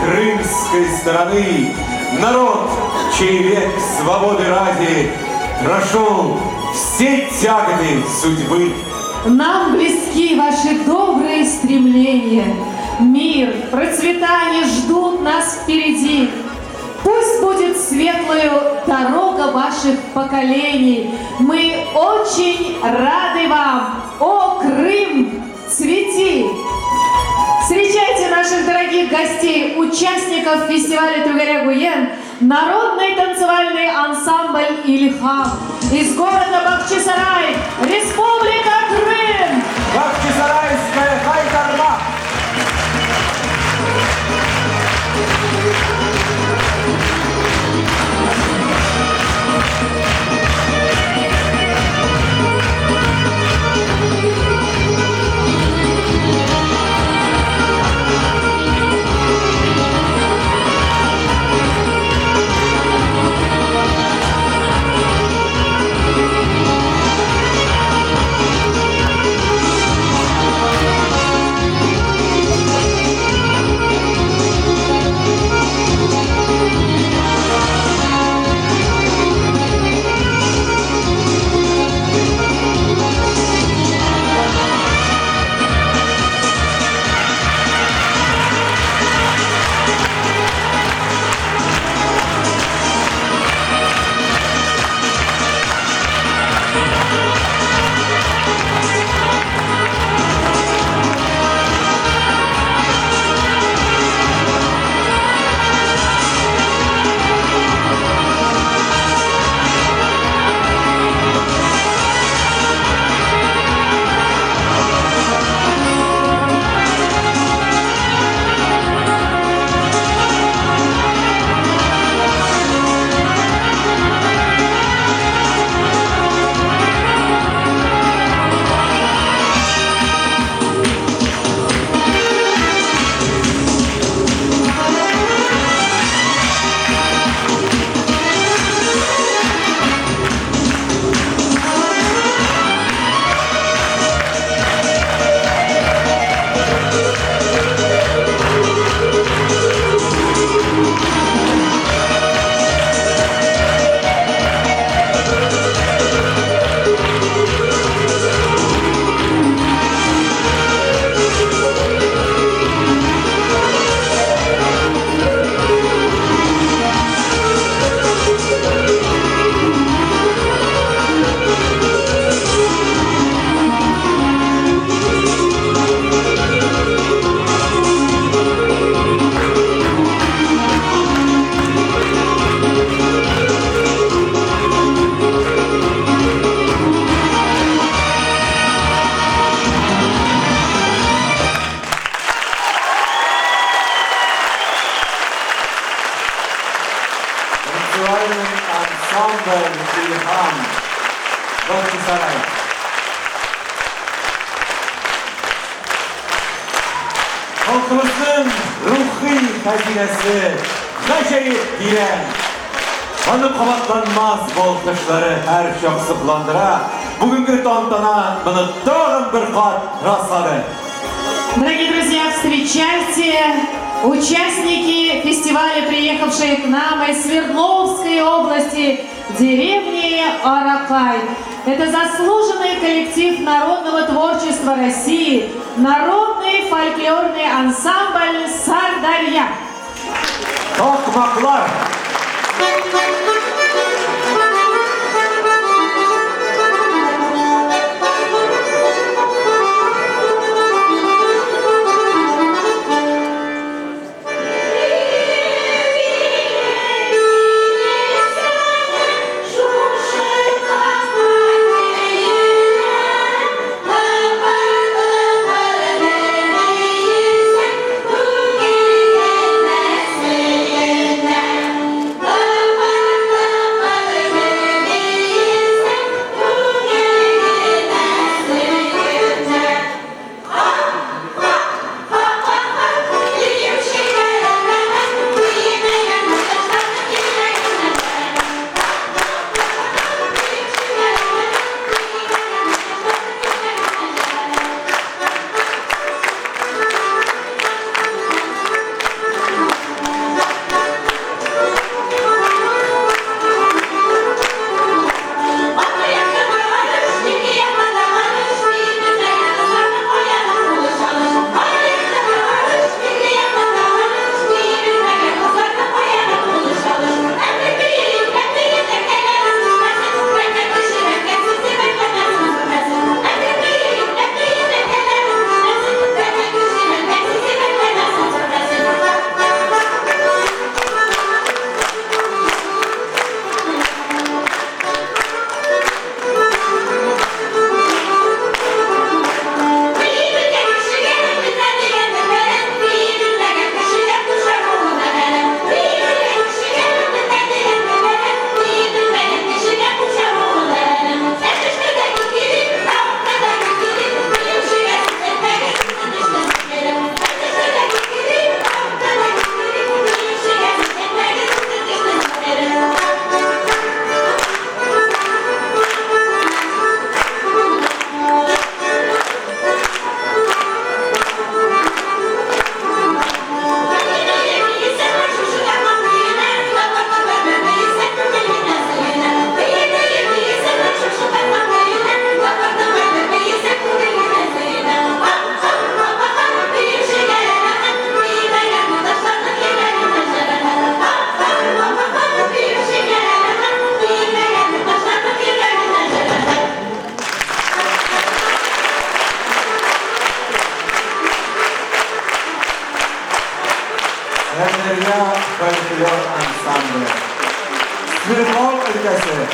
крымской стороны, народ, чей век свободы ради прошел все тяготы судьбы. Нам близки ваши добрые стремления. Мир, процветание ждут нас впереди. Пусть будет светлою дорога ваших поколений. Мы очень рады вам. О, Крым, цвети! Встречайте наших дорогих гостей, участников фестиваля Түгәрәк уен, народный танцевальный ансамбль «Ильхам» из города Бахчисарай, Республика Крым! Бахчисарайская хайтарма! Танцевальный ансамбль «Ильхам». Бахчисарай. Халкыбызның рухи хәзинәсе гаҗәеп тирән. Аның кабатланмас балкышлары һәрчак сокландыра. Бүгенге тантана моны тагын бер кат раслады. Дорогие друзья, встречайте участники фестиваля, приехавшие к нам из Свердловской области, деревни Аракай. Это заслуженный коллектив народного творчества России, народный фольклорный ансамбль «Сардарья». Такмаклар. Богатырья фольклор ансамбле. Свердлов өлкәсе.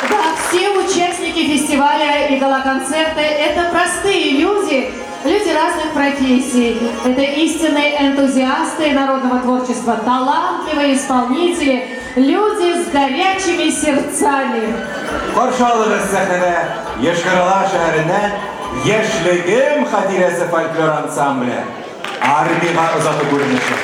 Да, все участники фестиваля и гала-концерта – это простые люди, люди разных профессий. Это истинные энтузиасты народного творчества, талантливые исполнители, люди с горячими сердцами. Каршы алыгыз сәхнәдә Йошкар-Ола шәһәреннән Яшьлегем хатирәсе фольклор ансамбле. Армиягә озату күренеше.